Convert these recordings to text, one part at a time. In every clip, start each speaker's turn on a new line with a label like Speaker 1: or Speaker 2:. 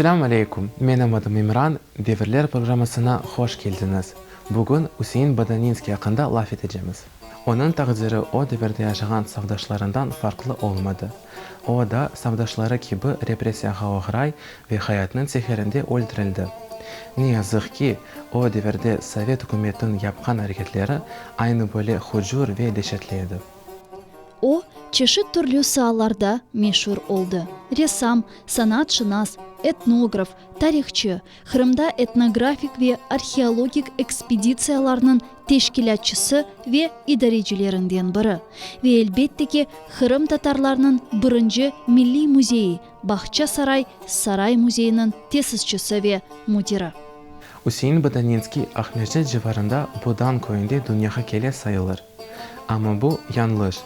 Speaker 1: Selâm aleyküm, menim adım İmran, Devirler programmasına hoş keldiñiz. Bugün Üsein Bodaninskiy aqqında laf etecemiz. Onıñ taqdiri o devirde yaşağan safdaşlarından farqlı olmadı. O da safdaşları kibi repressiyağa oğray ve hayatnıñ seherinde öldürildi. Ne yazıq ki, o devirde sovet ükümetiniñ yapqan areketleri aynı böyle hucur ve deşetli edi.
Speaker 2: O, çeşit türlü saalarda meşur oldı, ressam, sanatşınas, etnograf, tarihçı, Qırımda etnografik ve arheologik ekspeditsiyalarnıñ teşkilâtçısı ve idarecilerinden biri ve, elbette ki, qırımtatarlarnıñ birinci milliy müzeyi, Bağçasaray saray müzeyiniñ tesisçisi ve müdiri.
Speaker 1: Üsein Bodaninskiy Aqmescit civarında Bodan köyünde dünyağa kele sayılır. Amma bu yañlış.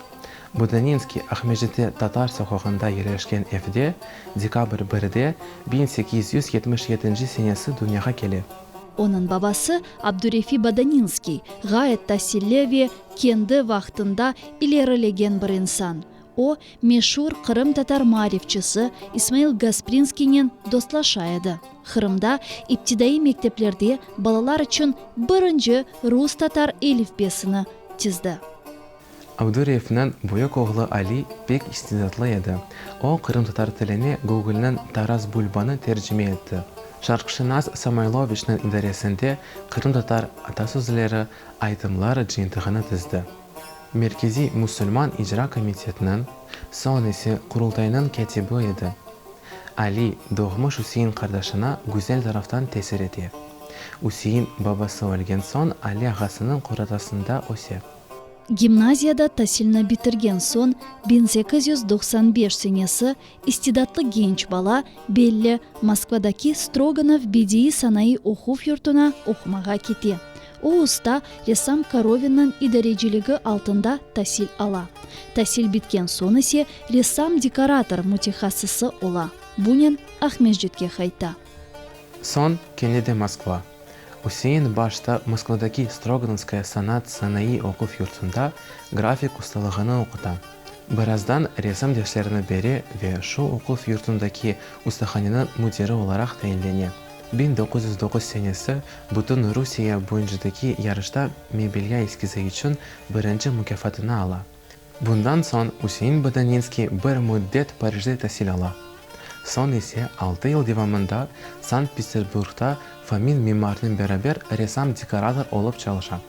Speaker 1: Bodaninskiy Aqmescitte Tatar soqağında yerleşken evde dekabr birde 1877 senesi dünyağa kele.
Speaker 2: Onıñ babası Abdurefi Bodaninskiy ğayet tasilli ve kendi vaqtında ilerilegen bir insan. O, meşur qırımtatar maarifçisi İsmail Gasprinskiynen dostlaşa edi. Qırımda iptidaiy mekteplerde balalar içün birinci rus-tatar elifbesini tizdi.
Speaker 1: Abdureyevniñ büyük oğlu Ali pek istidatlı edi. O, qırımtatar tiline Gogolniñ Taras Bulbanı tercime etti. Şarqşınas Samoyloviçniñ idaresinde qırımtatar atasözleri, aytımlar cıyıntığını tizdi. Merkeziy musulman icra komitetiniñ, soñ ise Qurultaynıñ kâtibi edi. Ali, doğmuş Üsein qardaşına güzel taraftan tesir ete. Üsein babası ölgen soñ Ali ağasınıñ qoratasında öse.
Speaker 2: Gimnaziyada tasilni bitirgen soñ, 1895 senesi istidatlı genç bala, belli, Moskvadaki Stroganov bediiy-sanayı oquv yurtuna oqumağa kete. O, usta ressam Korovinniñ idareciligi altında tasil ala. Tasil bitken soñ ise ressam-dekorator mütehassısı ola. Bunen Aqmescitke qayta.
Speaker 1: Soñ kene de Moskva. Üsein başta Moskvadaki Stroganovskaya sanat-sanayı oquv yurtunda grafik ustalığını oquta. Birazdan resim derslerini bere ve şu oquv yurtundaki ustahaneniñ müdiri olaraq tayinlene. 1909 senesi bütün Rusiye boyuncadaki yarışta mebelya eskizi içün birinci mukâfatını ala. Bundan soñ Üsein Bodaninskiy bir müddet Parijde tasil ala. Soñ ise altı yıl devamında Sankt-Peterburgda Fomin mimarnen beraber ressam-dekorator olıp çalışa.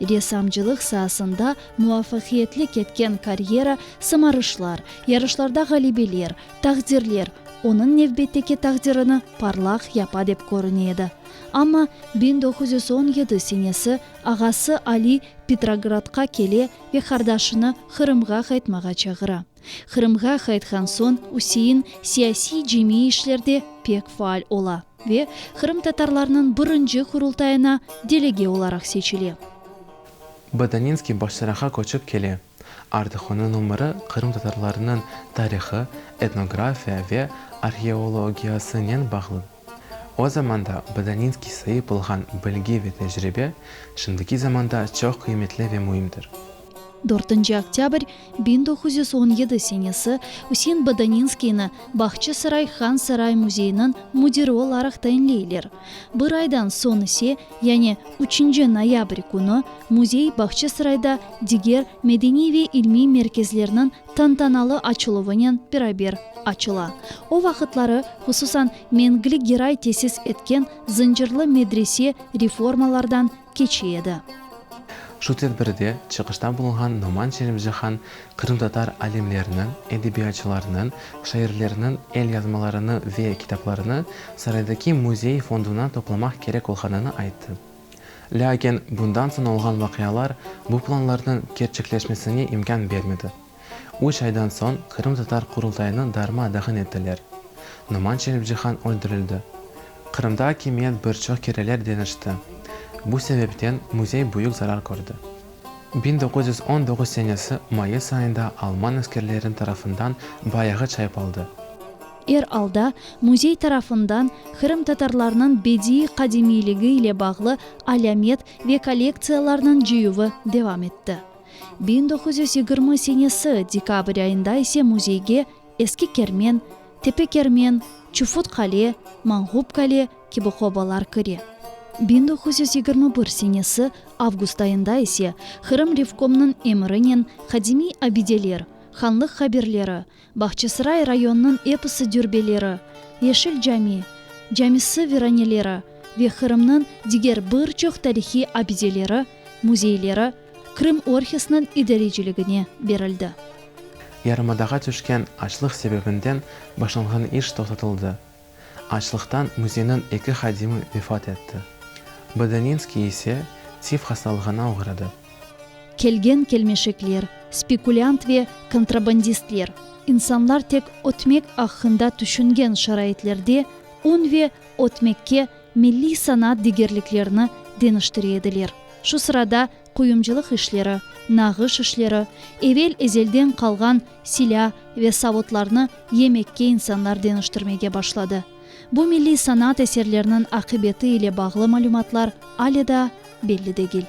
Speaker 2: Ressamcılıq saasında muvafaqiyetli ketken karyera, sımarışlar, yarışlarda ğalebeler, taqdirler onıñ nevbetteki taqdirini parlaq yapa dep körüne edi. Amma 1917 senesi ağası Ali Petrogradqa kele ve qardaşını Qırımğa qaytmağa çağıra. Qırımğa qaytqan soñ Üsein siyasiy-cemiy işlerde pek faal ola ve qırımtatarlarnıñ birinci Qurultayına delege olaraq seçile.
Speaker 1: Bodaninskiy Bağçasarayğa köçip kele. Artıq onıñ ömüri qırımtatarlarnıñ tarihı, etnografiya ve arheologiyasınen bağlı. O zamanda Bodaninskiy saip olğan bilgi ve tecribe şimdiki zamanda çoq qıymetli ve müimdir.
Speaker 2: Dörtünci oktâbr 1917 senesi Üsein Bodaninskiyni Bağçasaray Han saray müzeyiniñ müdiri olaraq tayinleyler. Bir aydan soñ ise, yani üçünci noyabr künü, müzey Bağçasarayda diger medeniy ve ilmiy merkezlerniñ tantanalı açıluvınen beraber açıla. O vaqıtları, hususan, Mengli Geray tesis etken Zıncırlı medrese reformalardan keçe edi.
Speaker 1: Şu tedbirde çıqışta bulunğan Noman Çelebicihan qırımtatar alimleriniñ, edebiyatçılarınıñ, şairleriniñ elyazmalarını ve kitaplarını saraydaki müzey fonduna toplamaq kerek olğanını ayttı. Lâkin bundan soñ olğan vaqialar bu planlarnıñ kerçekleşmesine imkân bermedi. Üç aydan soñ Qırımtatar Qurultayını darma-dağın ettiler. Noman Çelebicihan öldürildi. Qırımda akimiyet bir çoq kereler deñişti. Bu sebepten müzey büyük zarar kördi. 1919 senesi mayıs ayında alman askerleriniñ tarafından bayağı çaypaldı.
Speaker 2: Er alda, müzey tarafından qırımtatarlarnıñ bediiy qadimiyligi ile bağlı alâmet ve kollektsiyalarnıñ cıyuvı devam etti. 1920 senesi dekabr ayında ise müzeyge Eski Kermen, Tepe Kermen, Çufut Qale, Manğup Qale kibi qobalar kire. 1921 senesi avgust ayında ise Qırım Revkomnıñ emirinen qadimiy abideler, hanlıq qabirleri, Bağçasaray rayonınıñ episi dürbeleri, Yeşil cami, camisi viraneleri ve Qırımnıñ diger bir çoq tarihiy abideleri, müzeyleri Krım Orhesniñ idareciligine berildi.
Speaker 1: Yarımadağa tüşken açlıq sebebinden başlanğan iş toqtatıldı. Açlıqtan müzeyniñ eki hadimi vefat etti. Bodaninskiy ise tif hastalığına oğradı.
Speaker 2: Kelgen kelmeşekler, spekulânt ve kontrabandistler, insanlar tek ötmek aqqında tüşüngen şaraitlerde un ve ötmekke milliy sanat degerliklerini deñiştire ediler. Şu sırada quyumcılıq işleri, nağış işleri, evel-ezelden qalğan silâ ve savutlarnı yemekke insanlar deñiştirmege başladı. Bu milliy sanat eserleriniñ aqibeti ile bağlı malümatlar ale daa belli degil.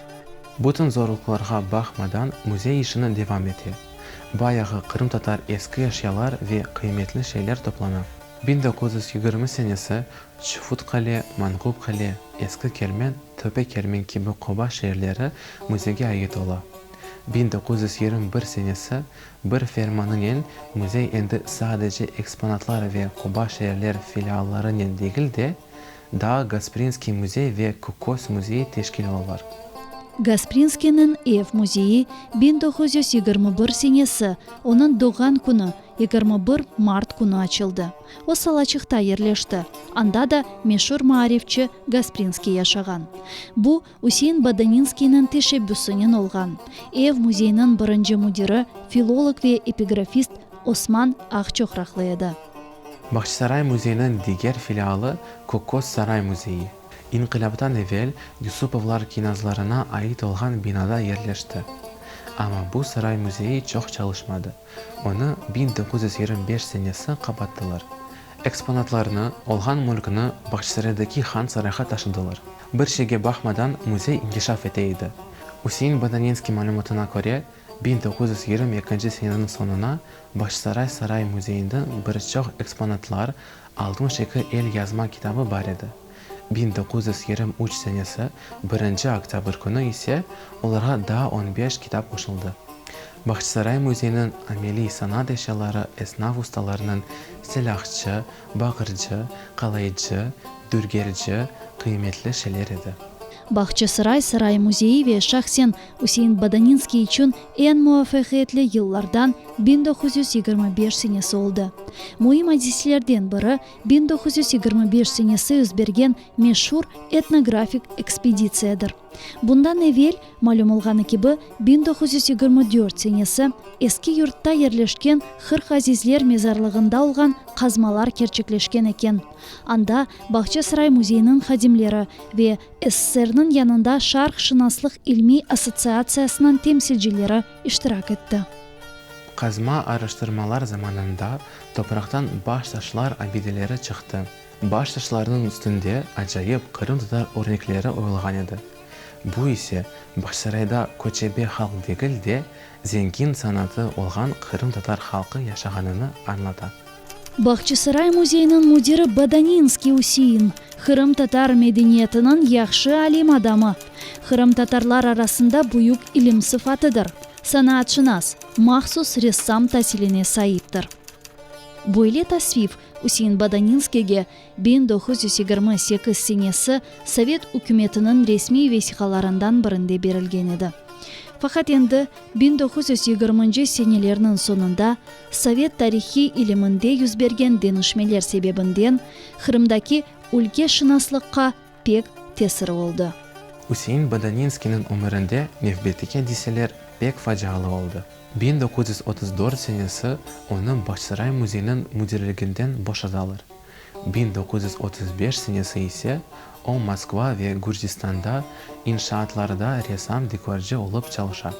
Speaker 1: Bütün zorluqlarğa baqmadan müzey işini devam ete. Bayağı qırımtatar eski eşyalar ve qıymetli şeyler toplana. 1920 senesi Çufut Qale, Manğup Qale, Eski Kermen, Töpe Kermen kibi qoba şeerleri müzeyge ait ola. 1921 senesi bir fermanınen müzey endi sadece eksponatlar ve qoba şeerler filiallarınen degil de, daa Gasprinskiy müzey ve Kökköz müzeyi teşkil olalar.
Speaker 2: Gasprinskiyniñ ev müzeyi 1921 senesi, onıñ doğğan künü, 21 mart künü açıldı. O Salaçıqta yerleşti, anda da meşur maarifçi Gasprinskiy yaşağan. Bu, Üsein Bodaninskiyniñ teşebbüsinen olğan. Ev müzeyiniñ birinci müdiri, filolog ve epigrafist Osman Aqçoqraqlı edi.
Speaker 1: Bağçasaray müzeyiniñ diger filialı Kökköz saray müzeyi, inqilâptan evel Yusupovlar kinazlarına ait olğan binada yerleşti. Amma bu saray müzeyi çoq çalışmadı. Onı 1925 senesi qapattılar. Eksponatlarnı, olğan mülkni Bağçasaraydaki Han sarayğa taşıdılar. Bir şeyge baqmadan müzey inkişaf ete edi. Üsein Bodaninskiy malümatına köre, 1922 seneniñ soñuna Bağçasaray saray müzeyinde bir çoq eksponatlar, 62 el yazma kitabı bar edi. 1923 senesi birinci oktâbr künü ise olarğa daa on beş kitap qoşuldı. Bağçasaray müzeyiniñ ameliy sanat eşyaları esnaf ustalarınıñ silâhçı, baqırcı, qalaycı, dülgerci qıymetli şeyler edi.
Speaker 2: Bağçasaray saray müzeyi ve şahsen Üsein Bodaninskiy içün eñ muvafaqiyetli yıllardan 1925 senesi oldı. Müim adiselerden biri, 1925 senesi yüz bergen meşur etnografik ekspeditsiyadır. Bundan evel, malüm olğanı kibi, 1924 senesi Eski Yurtta yerleşken 40 Azizler mezarlığında olğan qazmalar kerçekleşken eken. Anda Bağçasaray müzeyiniñ hadimleri ve SSRniñ yanında Şarqşınaslıq ilmiy assotsiatsiyasınıñ temsilcileri iştirak etti.
Speaker 1: Qazma araştırmalar zamanında topraqtan baştaşlar abideleri çıqtı. Baştaşlarnıñ üstünde acayip qırımtatar örnekleri oyulğan edi. Bu ise Bağçasarayda köçebe halq degil de, zengin sanatı olğan qırımtatar halqı yaşağanını añlata.
Speaker 2: Bağçasaray müzeyiniñ müdiri Bodaninskiy Üsein, qırımtatar medeniyetiniñ yahşı alim adamı, qırımtatarlar arasında büyük ilim sıfatıdır, sanaatşınas, mahsus ressam tasiline saiptir. Böyle tasvif Üsein Bodaninskiyge 1928 senesi Sovet ükümetiniñ resmiy vesiqalarından birinde berilgen edi. Faqat endi 1920-nci senelerniñ soñunda sovet tarihiy iliminde yüz bergen deñişmeler sebebinden Qırımdaki ülkeşınaslıqqa pek tesiri oldı.
Speaker 1: Üsein Bodaninskiyniñ ömürinde nevbetteki adiseler pek facialı oldı. 1934 senesi onı Bağçasaray müzeyiniñ müdirliginden boşatalar. 1935 senesi ise o Moskva ve Gürcistanda inşaatlarda ressam-dekorcı olıp çalışa.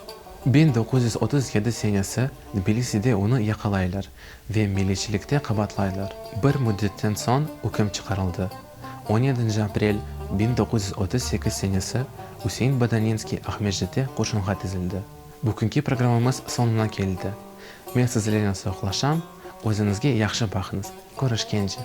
Speaker 1: 1937 senesi Tbiliside onı yaqalaylar ve milletçilikte qabaatlaylar. Bir müddetten soñ üküm çıqarıldı. On yedinci aprel 1938 senesi Üsein Bodaninskiy Aqmescitte qurşunğa tizildi. Bugünki programmamız soñuna keldi. Men sizlernen sağlıqlaşam, özüñizge yahşı baqıñız. Körüşkence!